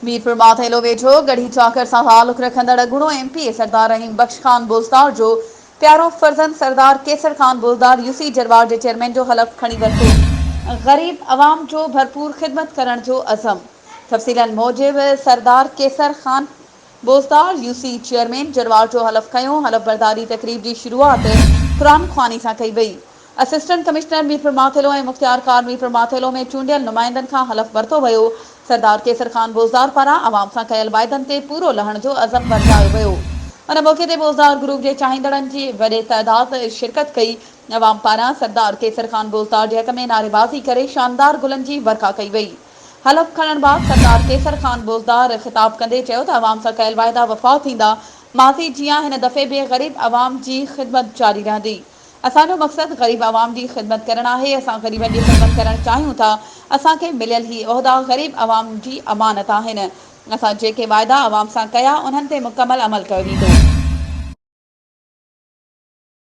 ميرپور ماٿيلو ويجهو ڳڙهي چاڪر سان تعلق رکندڙ اڳوڻو M P A Sardar Rahim Bakhsh Khan Bozdar جو پيارو فرزند سردار قيصر خان بوزدار يوسي جروار جي چيئرمين جو حلف کڻي ورتو. غريب عوام جو ڀرپور خدمت ڪرڻ جو عزم تفصيلن موجب سردار قيصر خان بوزدار يوسي چيئرمين جروار جو حلف کنيو، حلف برداري تقريب جي شروعات قرآن خواني سان ڪئي وئي. اسسٽنٽ ڪمشنر ميرپور ماٿيلو ۽ مختيار ڪار ميرپور ماٿيلو ۾ چونڊيل نمائندن کان حلف ورتو ويو. سردار قيصر خان بوزدار پاران عوام سان ڪيل واعدن تي پورو لهڻ جو عزم ورجايو ويو. ان موقعي تي بوزدار گروپ جي چاهيندڙن جي وڏي تعداد شرڪت ڪئي. عوام پاران سردار قيصر خان بوزدار جي حق ۾ نعريبازي ڪري شاندار گلن جي ورکا ڪئي وئي. حلف کڻڻ بعد سردار قيصر خان بوزدار خطاب ڪندي چيو ته عوام سان ڪيل واعدا وفا ٿيندا، ماضي جيان هن دفعي به غريب عوام جي خدمت جاري رهندي. اسان جو مقصد غريب عوام جي خدمت ڪرڻ آهي، اسان غريبن جي خدمت ڪرڻ چاهيون ٿا، اسان کي مليل هي عهدا غريب عوام جي امانت آهن، اسان جيڪي واعدا عوام سان ڪيا انهن تي مڪمل عمل ڪيو ويندو.